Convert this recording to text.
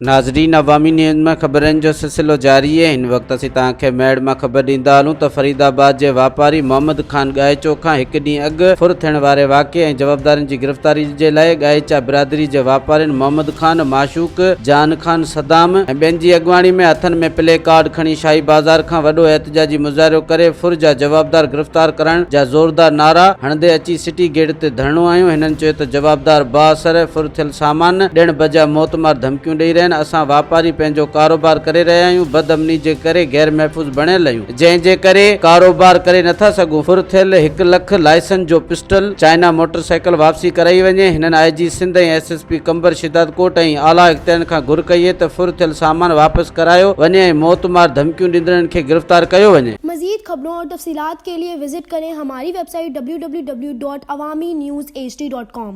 ناظرين عوامي نيوز ۾ خبرن جو سلسلو جاري اهي هن وقت اسين توهان کي ميڙ مان خبر ڏيندا هلون ته فريد آباد جي واپاري محمد خان ڳائيچو کان هڪ ڏينهن اڳ ڦر ٿيڻ واري واقعي ۽ جوابدارن جي گرفتاري جي لاء ڳائيچا برادري جي واپارين محمد خان، معشوق، جان خان، صدام ۽ ٻين جي اڳواڻي ۾ هٿن ۾ پلي ڪارڊ کڻي شاهي بازار کان وڏو احتجاجي مظاهرو ڪري ڦر جا جوابدار گرفتار ڪرائڻ جا زوردار نعرا هڻندي اچي سٽي گيٽ تي ڌرڻو هنيو هنن چيو ته جوابدار بااثر ڦر ٿيل سامان ڏيڻ بجاء موتمار ڌمڪيون ڏئي رهيا آهن، اسان واپاري پنهنجو ڪاروبار ڪري رهيا آهيون، بدامني جي ڪري غير محفوظ بڻيل آهيون، جنهن جي ڪري ڪاروبار ڪري نٿا سگهون، ڦر ٿيل هڪ لک لائسنس جو پسٽل، چائنا موٽر سائيڪل واپسي ڪرائي وڃي، هنن I G Sindh ۽ S S P Qambar Shahdadkot ۽ اعليٰ اختيارين کان گهر ڪئي ته ڦر ٿيل سامان واپس ڪرايو وڃي ۽ موتمار ڌمڪيون ڏيندڙن کي گرفتار ڪيو وڃي. مزيد خبرون اور تفصيلات کے لئے وزٽ ڪرين ھماري web site www.awamiNewsHD.com.